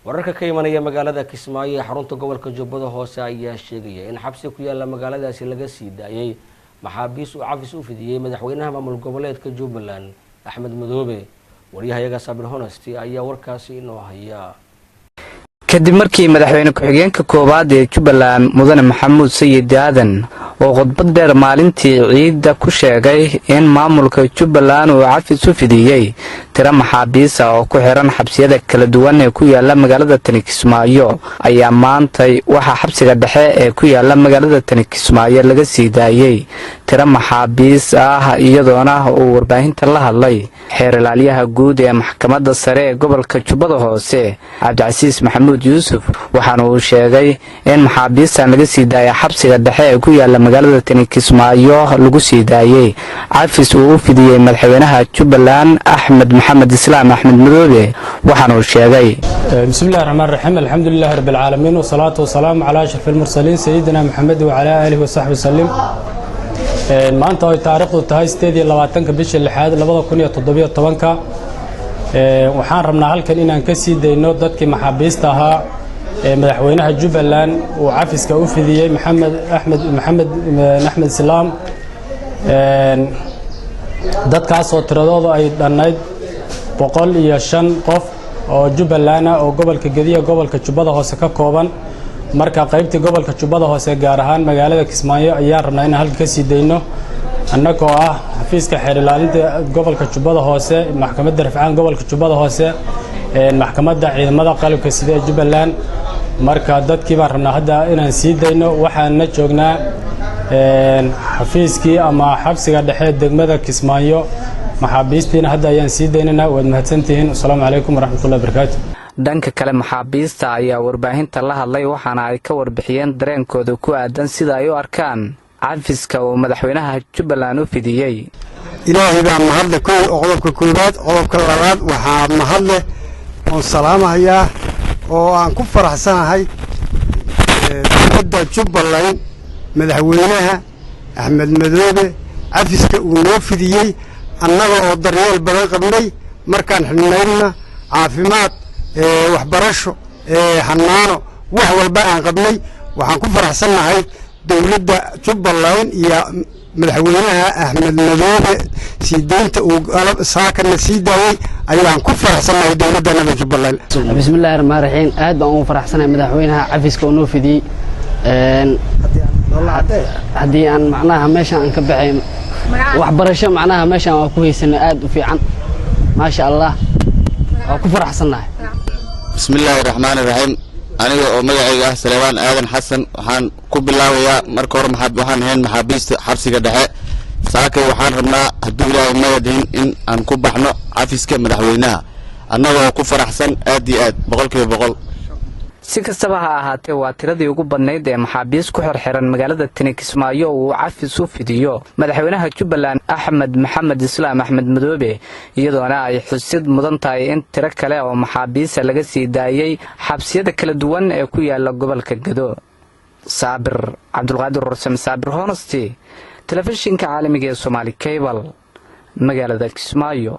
Wararka ka imanaya magaalada Kismaayo ee xarunta gobolka Jubbada Hoose ayaa sheegaya in xabsi ku yaala magaaladaasi laga sii daayay maxaabiis uu cafis u fidiyey madaxweynaha maamul goboleedka Jubbaland Axmed Madoobe. Waryahayaga Saabir Honesty ayaa warkaasi inoo haya. Kadib markii madaxweyne ku-xigeenka koowaad ee Jubbaland, Mudane Maxamuud Sayid Aadan, oo khudbad dheer maalintii ciidda ku sheegay in maamulka Jubbaland uu cafis u fidiyey tiro maxaabiisa oo ku xiran xabsiyada kala duwan ee ku yaala magaalada tani Kismaayo, ayaa maantay waxaa xabsiga dhexe ee ku yaala magaalada tani Kismaayo laga sii daayey tiro maxaabiis ah, iyadoona uu warbaahinta la hadlay xeer ilaalyaha guud ee maxkamadda sare ee gobolka Jubbada Hoose, Cabdicasiis Maxamuud Yuusuf. Waxaana uu sheegay in maxaabiistan laga sii daayay xabsiga dhexe ee ku yaala magaalada tani Kismaayo lagu sii daayey cafis uu u fidiyey madaxweynaha Jubbaland Axmed Maxamed Islaam Axmed Madoobe. Waxaana uu sheegay: بسم الله الرحمن الرحيم، الحمد لله رب العالمين، والصلاة والسلام على أشرف المرسلين سيدنا محمد وعلى آله وصحبه وسلم. Maanta ay taariikhdu tahay 28-ka bisha lixaad 2017-ka, waxaan rabnaa halkan inaan ka sii dayno dadkii maxaabiista ahaa ee madaxweynaha Jubbaland uu cafiska u fidiyey, Maxamed Axmed Maxamed Axmed Islaam. Dadkaasoo tiradoodu ay dhannayd 105 qof oo Jubbaland ah, oo gobolka Gediya, gobolka Jubbada Hoose ka kooban. Marka qaybtii gobolka Jubbada Hoose, gaar ahaan magaalada Kismaayo, ayaan rabnaa inaan halka ka sii dayno, annagoo ah xafiiska xeer ilaalinta gobolka Jubbada Hoose, maxkamadda rafcaan gobolka Jubbada Hoose, maxkamadda ciidamada qalabka sida ee Jubbaland. Marka dadkii baan rabnaa hadda inaan sii dayno. Waxaana joognaa xafiiskii ama xabsiga dhexe degmada Kismaayo. Maxaabiistiina hadda ayaan sii daynaynaa. Waad mahadsantihiin. Asalaamu calaykum waraxmatullahi wabarakaatu. Dhanka kale, maxaabiista ayaa warbaahinta la hadlay, waxaana ay ka warbixiyeen dareenkooda ku aadan sida ay u arkaan cafiska uu madaxweynaha Jubbaland u fidiyey. Ilaahay baa mahadle kow, qodobka koowaad. Qodobka labaad, waxaa mahadleh oon salaamahayaa oo aan ku faraxsanahay dowladda Jubbaland, madaxweynaha Axmed Madoobe, cafiska uu noo fidiyey, annaga oo daryeel badan qabnay markaan xidhnaydna, caafimaad, waxbarasho, xanaano, wax walba aan qabnay. Waxaan ku faraxsannahay dowladda Jubbaland iyo madaxweynaha Axmed Madoobe sii deynta uu saakana sii daayey ayaan ku faraxsannahay dowladdanada Jubbaland. Bismillahi raxmaan raxiim. Aad baan ugu faraxsanahay madaxweynaha cafiska oo noo fidiyey. Haddii aan macnaha meeshaan aan ka baxayn, waxbarasho macnaha meeshaan waa ku haysanay aad u fiican, maasha Allah, waa ku faraxsannahay. Bismillaahi raxmaani raxiim. Aniga oo magacayga ah Saleebaan Aadan Xasan, waxaan ku bilaabayaa marka hore waxaan ahayn maxaabiista xabsiga dhexe. Saakay waxaan rabnaa, hadduu Ilaahay magadihin, in aan ku baxno cafiska madaxweynaha, annagoo ku faraxsan aad iyo aad, 100%. Si kastaba ha ahaatee, waa tiradii ugu badnayd ee maxaabiis ku xirxiran magaalada tani Kismaayo uu cafis u fidiyo madaxweynaha Jubbaland Axmed Maxamed Islaam Axmed Madoobe, iyadoona ay xusid mudan tahay in tiro kale oo maxaabiista laga sii daayey xabsiyada kala duwan ee ku yaala gobolka Gado. Saabir Cabdulqaadir Warsame, Saabir Honesty, telefishinka caalamiga ee Somaali Cable, magaalada Kismaayo.